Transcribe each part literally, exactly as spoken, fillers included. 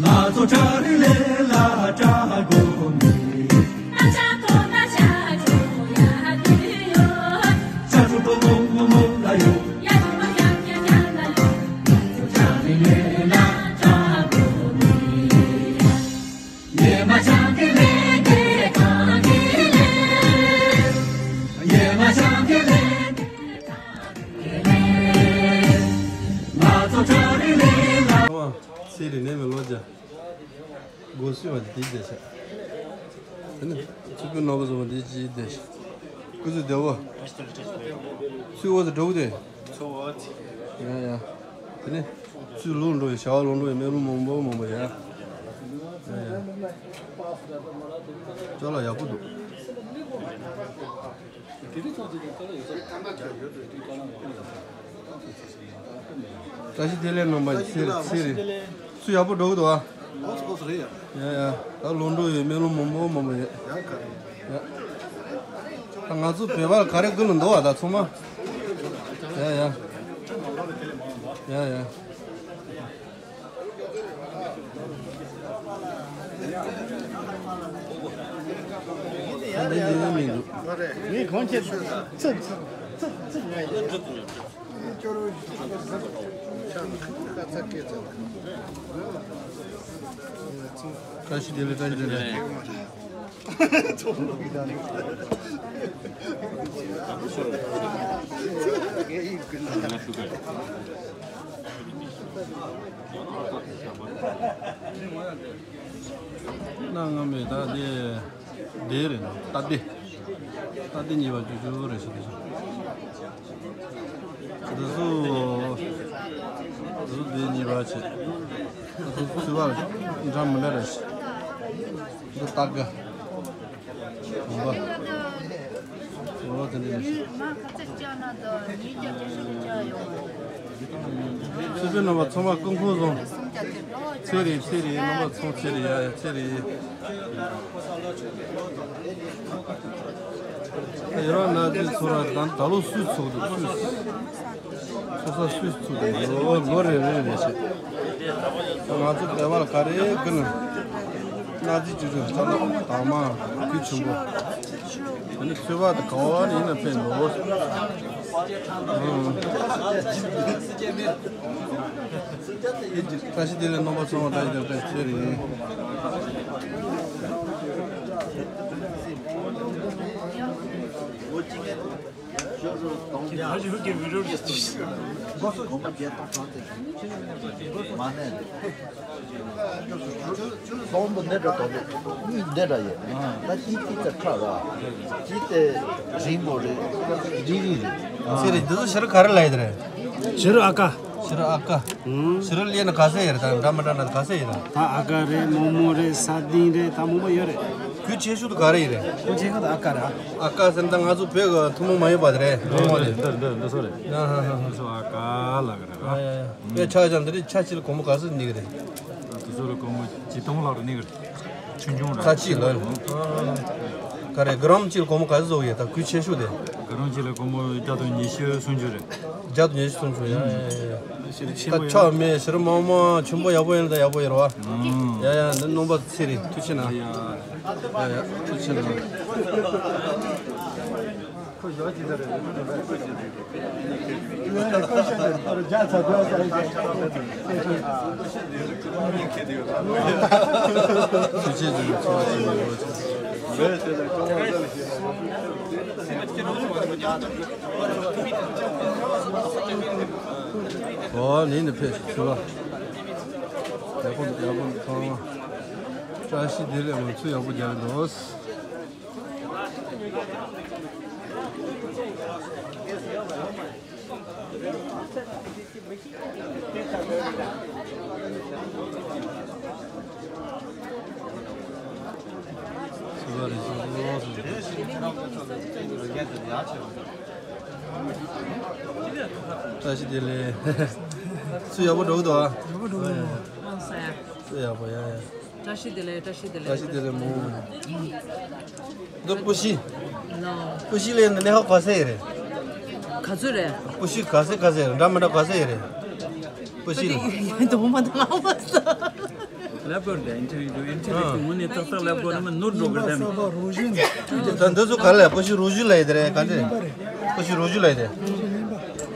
ང་ཚོ་ཁྲ་རི་ལེ་ལ་ཁྲ་གོ་མི། ཁྲ་ཁྲ་ཁོ་ན་ཤ་ཆུ་ཡ་དེ་ཡོད། ཤ་ཆུ་པོ་མོ་མོ་མོ་ལ་ཡོད། ཡ་ཆུ་པོ་ཡ་ཡ་ཡ་ལ་ཡོད། ང་ཚོ་ཁྲ་རི་ལེ་ལ་ཁྲ་གོ་མི། ཡེ་མ་ཆང་གི་ལེ་གེ་ཁང་གི་ལེ། ཡེ་མ་ཆང་གི་ལེ་གེ་ཁང་གི་ལེ། ང་ཚོ་ཁྲ་རི་ལེ་ལ། ཚེ་རིང་ནས་མི་ལོ་བརྒྱ། སྒོ་སུས་བ་དེ་བསྡད་ཤག་དེ་ནི་ཚུར་ཕུད་ནོར་བུ་བཟོ་བ་དེ་ཅི་བསྡད་ཤག་སྐུ་གཟུགས་བདེ་བོ། ཚུར་འོག་ཏུ་འགྲོ་གི་དེ། ཡ་ཡ། དེ་ནི་ཚུར་ལོག་འགྲོ་ཡི་ཞག་ལོག་འགྲོ་ཡི་མེ་ལོང་མང་པོ་མང་པོ་ཡ། ཡ་ཡ། ཅོ་ལགས་ཡག་པོ་འདུག་བཀྲ་ཤིས་བདེ་ལེགས་རྣམ་པ་ཚེ་རིང་ཚེ་རིང་། ཚུར་ཡག་པོ་འགྲོ་གི་འདུག་ཨ། ཨོ་སི་ཨོ་སི་རེད་ཡ། ཡ་ཡ། ད་ལོག་འགྲོ་ཡོད་མེ་ལོང་མང་པོ་མང་པོ་ཡོད། ཡ་ག་རེ། ཡ། ད་ང་ཚོ་བོད་པ་ག་རེ་དགོས་ལ་འདུག་བ་ད་ཚང་མ། ཡ་ཡ། ཡ་ཡ། ད་འདི་འདི་ནི་མི་འདུག་ངས་གོང་ཁྱེད་ཚིག་ཚིག་ཚིག་ཚིག་ཚིག་ངས། བཀྲ་ཤིས་བདེ་ལེགས། བཀྲ་ཤིས་བདེ་ལེགས། གནའ་སྔ་མོའི་ད་དེ་སྡེ་རེད་ན་རྟ་སྡེ། རྟ་སྡེ་གཉིས་པ་ཅུ་ཅུ་རེད་ཤག་དེ་ཚོ། འདི་ཚོ་འདི་ཚོ་སྡེ་གཉིས་པ་བྱས། འདི་ཚོ་ཚུལ་བ་འདྲ་མི་འདྲ་རེད་ཤག་འདི་སྟག་ག་འོ་དེ་འདྲ་རེད་ཤག་ཚེ་རིང་རྣམ་པ་ཚང་མ་སྐུ་ཁམས་བཟང་། ཚེ་རིང་ཚེ་རིང་རྣམ་པ་ཚང་ཚེ་རིང་ཡ་ཡ་ཚེ་རིང་། ཡོད་རང་ན་དེ་ཚོ་ར་ད་ད་ལོ་སུས་ཚོགས་འདུག་སུས། ཚོགས་ས་སུས་ཚོགས་འདུག་ལོ་ལོ་རེ་རེ་རེ་བྱེད། ང་ཚོ་བདེ་བར་ག་རེ་ཀུན། གནའ་རྫས་ཅུ་ཅུ་ཚ་ལོ་དང་མ་གུས་ཆུང་པོ། ཨ་ནི་ཚོད་དཔག་དེ་ག་བ་ནས་ཡིན་ན་ཕན་འདུག་བཀྲ་ཤིས་བདེ་ལེགས་རྣམ་པ་ཚང་མ། བཀྲ་ཤིས་བདེ་ལེགས། བཀྲ་ཤིས་བདེ་ལེགས། སྟོང་དུ་འདི་འདྲ་དོ་པོ། གཉིས་འདི་འདྲ་ཡོད། ད་གཅིག་གཅིག་ཙམ་ཁྲ་ར། གཅིག་དེ་རིང་པོ་རེད། རིང་རིང་རེད། ཚེ་རིང་། འདི་ཚོ་ཕྱི་རུ་ག་རེ་ལབ་ཡོད་རེད། ཕྱི་རུ་ཨ་ཀ། ཕྱི་རུ་ཨ་ཀ། ཨུམ། ཕྱི་རུ་ལས་ན་ག་ཚད་ཡོད་རེད། ད་འདྲ་མི་འདྲ་ན་ག་ཚད་ཡོད་རེད། ད་ཨ་ཀ་རེད། མོག་མོག་རེད། ས་ལྡིང་རེད། ད་མང་པོ་ཡོད་རེད། གུས་ཆེ་ཤོས་དེ་ག་རེ་ཡིན་རེད། གུས་ཆེ་ཤོས་དེ་ཨ་ཀ་རེད། ཨ་ཀ་ཟེར་ན་ད་ང་ཚོ་བོད་ཀྱི་ཐུན་མོང་མ་ཡིན་པ་དེ་རེད། མོག་མོག་དེ། འདི་འདི་འདི་ཚོ་རེད། ཨ་ཧ་ཧ་ཧ། འདི་ཚོ་ཨ་ཀ་ལབ་ཀྱི་རེད། ཨ་ཡ་ཡ། དཔེ་ཆ་ཆ་འདི་རིགས་ཆ་གཅིག་ལ་སྒོར་མོ་ག་ཚོད་གནས་ཀྱི་རེད། དེ་ཚོ་ལ་སྒོར་མོ་ཆིག་སྟོང་ལྷག་རེ་གནས་ཀྱི་རེད། ཆུང་ཆུང་རེད། ཁ་ཅིག་ལ། ག་རེ་གྲམ་གཅིག་ལ་སྒོར་མོ་ག་ཚོད་བཟོ་གི་ཡོད། ད་གུས་ཆེ་ཤོས་དེ། གྲམ་གཅིག་ལ་སྒོར་མོ་བརྒྱ་དང་ཉི་ཤུ་སུམ་ཅུ་རེད། བརྒྱ་དང་ཉི་ཤུ་སུམ་ཅུ། ཡ་ཡ་ཡ། ད་ཆོག་མེད། ཕྱི་རུ་མང་མང་ཆེན་པོ་ཡག་པོ་ཡིན་ན་ད་ཡག་པོ་ཡོད་རེད་བ། ཡ་ཡ། འདི་རྣམ་པ་ཚེ་རིང་། ཐུགས་རྗེ་གནང་། ཡ་ཡ། ཐུགས་རྗེ་གནང་། ཨོ་ནི་ནི་ཕེབས་ཞུ་བ། ཡག་པོ་འདུག་ཡག་པོ་འདུག་ཚང་མ། བཀྲ་ཤིས་བདེ་ལེགས། ང་ཚོ་ཡག་པོ་རྒྱག་གི་འདུག་བཀྲ་ཤིས་བདེ་ལེགས། ཚུར་ཡག་པོ་འགྲོ་གི་འདུག་ཨ། ཡག་པོ་འགྲོ་གི་འདུག་ཨང་སང་། ཚུར་ཡག་པོ་ཡ་ཡ། བཀྲ་ཤིས་བདེ་ལེགས། བཀྲ་ཤིས་བདེ་ལེགས། བཀྲ་ཤིས་བདེ་ལེགས་མོ། འདི་སྤུ་ཤི། ལོ། སྤུ་ཤི་ལས་ནི་ནས་ཧ་ག་ཚད་རེད། ག་ཚོད་རེད། སྤུ་ཤི་ག་ཚད་ག་ཚད་རེད། འདྲ་མི་འདྲ་ག་ཚད་རེད། སྤུ་ཤི་ལ། དེ་ཡོད་དོ་མ་དང་ཨ་མ་ས། ལབ་དགོས་རེད། ཨིན་ཊར་བིའུ་ཨིན་ཊར་བིའུ་དེ་དངོས་གནས་ཏག་ཏག་ལབ་དགོས་ན་མི་ནོར་འགྲོ་གི་རེད་དམ། ད་འདི་ཚོ་ག་ལ་པོ་ཤི་རུ་ཞུ་ལ་ཡི་དེ་རེད་ག་འདི་པོ་ཤི་རུ་ཞུ་ལ་ཡི་དེ།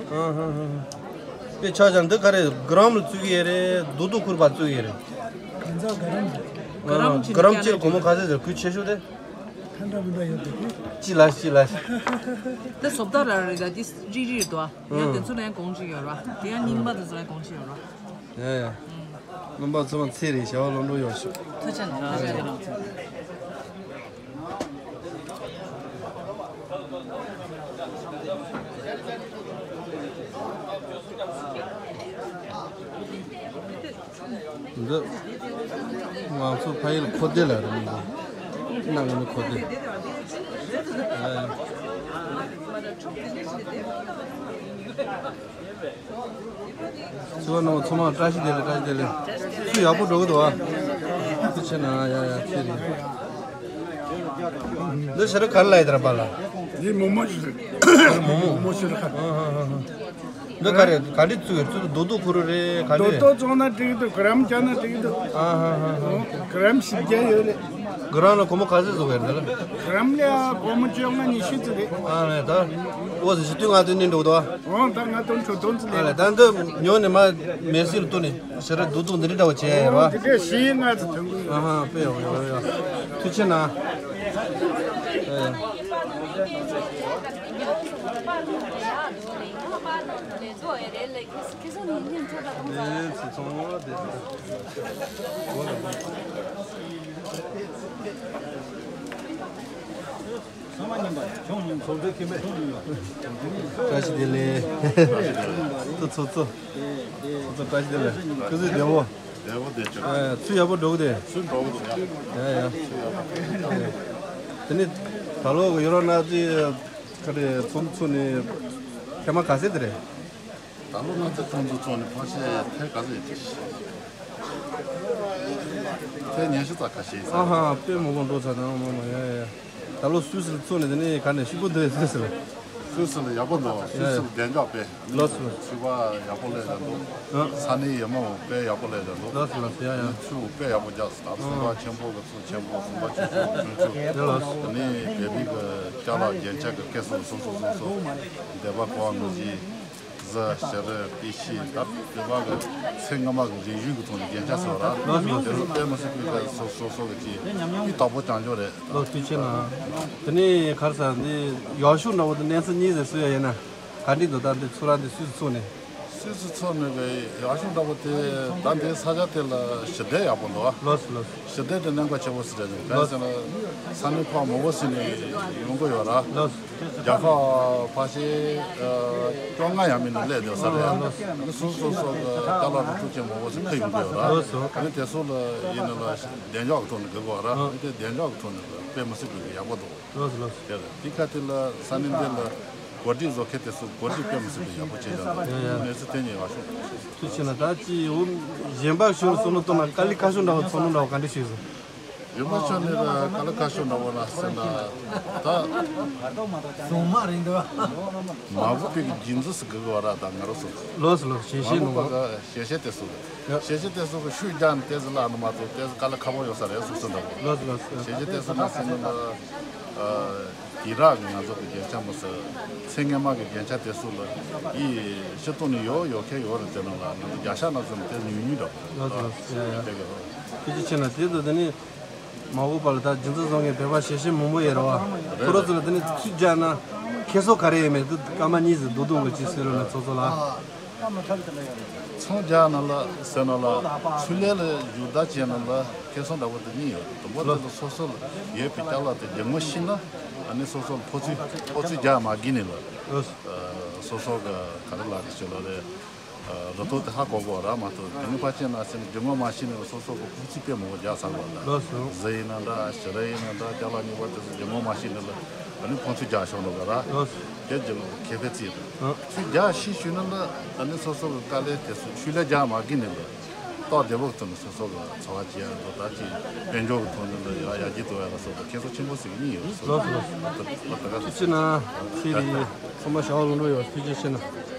ཨ་ཧ་ཧ་ཧ། དཔེ་ཆ་ཆ་འདི་ག་རེ་གྷ་རམ་ལ་བཙུགས་ཡས་རེད། རྡོག་རྡོག་ཁུར་བ་བཙུགས་ཡས་རེད། གང་ཟག་གྷ་རམ་གྷ་རམ་གཅིག་ལ་སྒོར་མོ་ག་ཚད་ཟེར་གུ་ཆེ་ཤོས་དེ། ཐན་ཏྲ་མིན་པ་ཡོད་དེ་དེ། ཅི་ལ་ཅི་ལ། དེ་བཟོ་ལྟ་ར་རེད་ད་དེ་རིལ་རིལ་འདུག་ཡང་དེ་ཚོ་ལ་ཡང་གོང་ཅིག་ཡོད་ར། དེ་ཡང་རྙིང་པ་དེ་ཚོ་ལ་ཡང་གོང་ཅིག་ཡོད་ར། ཡ་ཡ། རློན་པ་ཚང་མ་ཚེ་རིང་བྱ་བ་ལམ་འགྲོ་ཡོང་ཤོག་ཐུགས་རྗེ་ཆེ་ཐུགས་རྗེ་ཆེ། འདི་ང་ཚོ་ཕ་ཡུལ་ཁོ་དེ་ལ་རེད་མི་འདུག་གནའ་སྔ་མོའི་ཁོ་དེ། ཨ། ཚུར་ནང་ཚང་མ་བཀྲ་ཤིས་བདེ་ལེགས། བཀྲ་ཤིས་བདེ་ལེགས། ཚུར་ཡག་པོ་འགྲོ་གི་འདུག་ཨ། ཐུགས་རྗེ་ཆེ་གནང་། ཡ་ཡ་ཚེ་རིང་། འདི་ཕྱི་རུ་ག་རེ་ལབ་ཡི་དེ་ར་པཱ་ལགས། འདི་མོག་མོག་ཞིག་རེད། མོག་མོག་མོག་མོག་ཞིག་རེད་ཁ། ཨ་ཧ་ཧ་ཧ། འདི་ག་རེ་ག་འདྲ་བཙུགས་ཡོད། བཙུགས་རྡོག་རྡོག་ཁུར་རེད་ག་འདྲ་རེད། རྡོག་རྡོག་བཙུགས་ན་འགྲིག་འདུག་གྷ་རམ་བརྒྱབ་ན་འགྲིག་འདུག་ཨ་ཧ་ཧ་ཧ། གྷ་རམ་བཞི་བརྒྱ་ཡོད་རེད། གྷ་རམ་ལ་སྒོར་མོ་ག་ཚོད་བཟོ་གི་ཡོད་རེད་ལ། གྷ་རམ་ལ་སྒོར་མོ་བཅོ་ལྔ་ཉི་ཤུ་ཙམ་རེད། ཨ་ལས་ད། འོ་ཟེར་བཞི་བདུན་ལྔ་བདུན་ནས་འགྲོ་གི་འདུག་ཨ། འོ་ད་ལྔ་བདུན་དྲུག་བདུན་ཙམ་ཨ་རེད། ལས་ད་འདི་ཉོ་ནས་མ་མེ་སི་ལ་བཏུང་ནས་ཞེ་དྲག་རྡོག་རྡོག་འདི་འདྲ་འདྲ་བོ་བྱས་ཡོད་རེད་བ། འོ་དེ་འདྲས་བཞི་ལྔ་ཙམ་ཐོན་གི་ཡོད། ཨ་ཧ་དཔེ་ཡག་པོ་ཡོད་རེད་ཡ། ཐུགས་རྗེ་ཆེ་གནང་། ཨེ། བཀྲ་ཤིས་བདེ་ལེགས། ཚོ་ཚོ་ཚོ། ཚོ་ཚོ་བཀྲ་ཤིས་བདེ་ལེགས། སྐུ་གཟུགས་བདེ་པོ། བདེ་པོ་བདེ་ཆོག་ཨ། ཚུར་ཡག་པོ་འགྲོ་གི་དེ། ཚུར་འགྲོ་གི་འདུག་ཡ། ཡ་ཡ། དེ་ནི་ད་ལོ་ཡོ་རོབ་ནང་ཅི་ག་རེ་ཚོགས་འདུ་ཚུགས་ནས་ཐེངས་མ་ག་ཚོད་དེ་རེད། ད་ལོ་ང་ཚོ་ཁོང་ཚོ་ཚོགས་ནས་ཕལ་ཆེར་ཐེངས་ག་ཚོད་ཡིན་དེ། ཐེངས་ཉི་ཤུ་རྩ་ཁ་ཤས་ཡིན་ས་ཨ་ཧ། རེད། དཔེ་མང་པོ་འགྲོ་ཚར་ནའང་མང་མང་། ཡ་ཡ་ཡ། ད་ལོ་སུད་སི་ལ་ཚོགས་ནས་དེ་ནས་ག་ནས་ཤི་པོ་འདུག་སུད་སི་ལ། སུད་སི་ལ་ཡག་པོ་འདུག་སུད་སི་ལ་བདེ་འཇགས་དཔེ། ལགས་སོ། ཚོད་དཔག་ཡག་པོ་སླེབས་བཞག་འདུག་ཨ། ས་གནས་ཡི་མོ་དཔེ་ཡག་པོ་སླེབས་བཞག་འདུག་ལགས་སོ་ལགས་སོ། ཡ་ཡ། ཚུར་དཔེ་ཡག་པོ་རྒྱག་སོང་། ད་ཚོད་དཔག་ཆེན་པོ་གི་ཚུར་ཆེན་པོ། གསུམ་པ་ཆུང་ཆུང་ཆུང་ཆུང་། ཡ་ལགས་སོ། དེ་ནས་བོད་མི་གི་ཅ་ལག་རྒྱན་ཆ་གི་སྐད་སོགས་སོ་སོ་སོ་སོ། སྡེ་པ་གོ་བ་ངོས་ཀྱིས། གཟི་བྱུ་རུ་དཔེ་ཤིང་ད་བོད་པ་གི་ཚེ་སྔ་མ་གི་རིག་གཞུང་གི་ཐོག་ནས་རྒྱན་ཆ་བཟོ་ར། ལགས་སོ། དེ་ཚོ་དཔེ་མི་སྲིད་པའི་སོ་སོ་སོ་གི་ཅིག་སྤུས་དག་པོ་བྱང་ཆོག་རེད། ལགས་ཐུགས་རྗེ་གནང་། དེ་ནས་ག་རེ་ཟེར་འདི་ཡག་ཤོས་འདྲ་བོ་དེ་གནས་ཚུལ་གཉིས་ཟེར་སུ་ཡ་ཡིན་ན་ག་འདྲ་འདུག་ད་འདི་ཚུར་ར་འདི་སུད་སི་ཚོགས་ནས། སུད་སི་ཚོགས་ནས་གི་ཡག་ཤོས་འདྲ་བོ་དེ་ད་འདི་ས་ཆ་དེ་ལ་ཞི་བདེ་ཡག་པོ་འདུག་ལགས་སོ་ལགས་སོ། ཞི་བདེ་དེ་གནད་འགག་ཆེ་བོ་ཟེར་རེད། གང་ཡིན་ཟེར་ན་ས་གནས་ཁག་མང་པོ་ཟིན་ནས་ཡོང་གི་ཡོད་ར། ལགས་སོ། རྒྱལ་ཁབ་ཕལ་ཆེར་བཅོ་ལྔ་ཡང་མིན་ནས་སླེབས་བསྡད་ས་རེད། ཨ་ནི་སོ་སོ་སོ་གི་ཅ་ལག་རུ་ཁྲུག་ཅན་མང་པོ་ཞིག་ཁ་ཡོང་གི་ཡོད་ར། ལགས་སོ། ཨ་ནི་དེ་ཚོ་ལ་ཡིན་ན་ལ་བདེ་འཇགས་ཀྱི་ཐོག་ནས་དགོས་གོ་ར། ཨ་ནི་དེ་བདེ་འཇགས་ཀྱི་ཐོག་ནས་དཔེ་མི་སྲིད་པའི་ཡག་པོ་འདུག་ལགས་སོ་ལགས་སོ། དེ་རེད། དེ་ཁ་དེ་ལ་ས་གནས་འདི་ལ་གོ་སྒྲིག་བཟོ་མཁན་དེ་ཚོ་གོ་སྒྲིག་དཔེ་མི་སྲིད་པའི་ཡག་པོ་བྱས་ཡོད་ར། ཡ་ཡ། གནས་ཚུལ་དེ་ཉིད་ཡག་ཤོས་འདུག་ཐུགས་རྗེ་ཆེ་གནང་། ད་ཅི་འོ་གཞན་པ་ཞུ་སོང་ནོ་ལྟོས་ན་དཀའ་ལས་ཁག་ཤོས་འདྲ་བོ་ཚོགས་འདུ་འདྲ་བོ་ག་འདྲ་ཞིག་སོང་། ཡོད་མ་ཆོག་ནི་ལ་དཀའ་ལས་ཁག་ཤོས་འདྲ་བོ་ལ་ཟེར་ན་ད། གཟུངས་མ་རེད་འདུག་མ་གོ་པའི་གི་རྒྱུན་འཛིན་སུ་དགོས་གི་བ་ར། ད་ང་རོ་སུ་ལོས་ལོས་ཞེ་ཞེ་མ་གོ་ནོ་པ་ག་ཞེ་ཞེ་དེ་སུ་ཡ། ཞེ་ཞེ་དེ་སུ་གི་ཤུགས་རྒྱག་ནི་དེ་ཟི་ལ་ནི་མ་གཏོགས་དེ་ཟི་དཀའ་ལས་ཁག་པོ་ཡོད་ས་རེད་སུ་སུ་འདྲ་བོ། ལོས་ལོས་ཞེ་ཞེ་དེ་སུ་ན་ཟེར་ནི་ལ་དེ་རག་གི་ང་ཚོ་གི་རྒྱན་ཆ་མ་ཟེར། ཚེ་སྔ་མ་གི་རྒྱན་ཆ་དེ་སུ་ལ་ཡི་ཤི་ཏོ་ནི་ཡོད་ཡོད་ཁེ་ཡོད་རེད་དེ་ནང་ལ་ང་ཚོ་རྒྱ་ཤ་ན་ཟེར་ནི་དེ་ཉུང་ཉུང་འདྲ་བོ། ལོས་ལོས་ཡ་ཡ། དེ་གི་རོ། ཐུགས་རྗེ་ཆེ་གནང་། དེ་ཚོ་དེ་ནི་མ་འོངས་པ་ལ་ད་རྒྱུན་འཛིན་བཟོ་མཁན་བོད་པ་ཞེ་ཞེ་མང་པོ་ཡོད་རེད་བ། རེད་ཁོ་རང་ཚོ་ལ་དེ་ནི་ཚུར་རྒྱག་ན་ཁེ་སོ་ག་རེ་ཡོད་མེད་དུ་སྐར་མ་གཉིས་ཟིན་རྡོག་རྡོག་ལ་ཅིག་ཟེར་རོ་ན་ཚོགས་གཙོ་ལགས། ཚོང་རྒྱག་ན་ལ་ཟེར་ན་ལ་ཆུ་ལས་ལ་ཡུལ་བདག་བྱས་ན་ལ་ཁེ་སོ་འདྲ་པོ་དེ་གཉིས་ཡོད། དུམ་བུ་དེ་ལ་སོ་སོ་ལ་ཡོད་པའི་ཅ་ལག་དེ་རྒྱུ་མ་ཤི་ན་ཨ་ནི་སོ་སོ་ལ་ཕོ་ཚུལ་ཕོ་ཚུལ་རྒྱག་མ་གི་ནི་ལ་སོ་སོ་ག་ག་རེ་ལ་རེ་ཞུ་ལ་རེད། རུ་ཐོག་དེ་ཧ་གོ་གོ་ར་མ་གཏོགས་དེ་ནི་ཕལ་ཆེར་ན་སེམས་སྒྱུ་མ་མ་ཤེས་ནས་སོ་སོ་གི་ཕུགས་ཚིག་དཔེ་མང་པོ་རྒྱག་ཚར་བ་ལ། ལགས་སོ། གཟི་ཡིན་ན་འདྲ་ཞི་ར་ཡིན་ན་འདྲ་ཅ་ལག་རྙིང་པ་དེ་ཚོ་སྒྱུ་མ་མ་ཤེས་ནས་ལ་ཨ་ནི་ཕོན་ཚུལ་རྒྱག་ཤོག་འགྲོ་ག་ར། ལགས་སོ། དེ་སྒྱུ་མ་ཁེ་ཕན་རྩིས་རེད། ཨ། ཚུལ་རྒྱག་ཤེས་ཞུས་ན་ལ་ཨ་ནི་སོ་སོ་གི་དཀའ་ལས་དེ་ཚོ་ཆུ་ལས་རྒྱག་མ་གི་ནས་ལ་ཏོག་བདེ་བོ་གི་ཐོག་ནས་སོ་སོ་གི་འཚོ་བ་སྐྱེལ་ཡ་འགྲོ་ད་ཅི་དཔལ་འབྱོར་གི་ཐོག་ནས་ལ་ཡ་ཡར་རྒྱས་གཏོང་ཡ་ལ་སོགས་པ་ཁེ་སོ་ཆེན་པོ་ཟིག་གཉིས་ཡོད་སོ། ལགས་སོ་ལགས་སོ། ད་ད་ག་ཐུགས་རྗེ་ཆེ་གནང་། ཚེ་རིང་ཚང་མ་ཞག་ལོ་འགྲོ་ཡོད། ཐུགས་རྗེ་ཆེ་གནང་།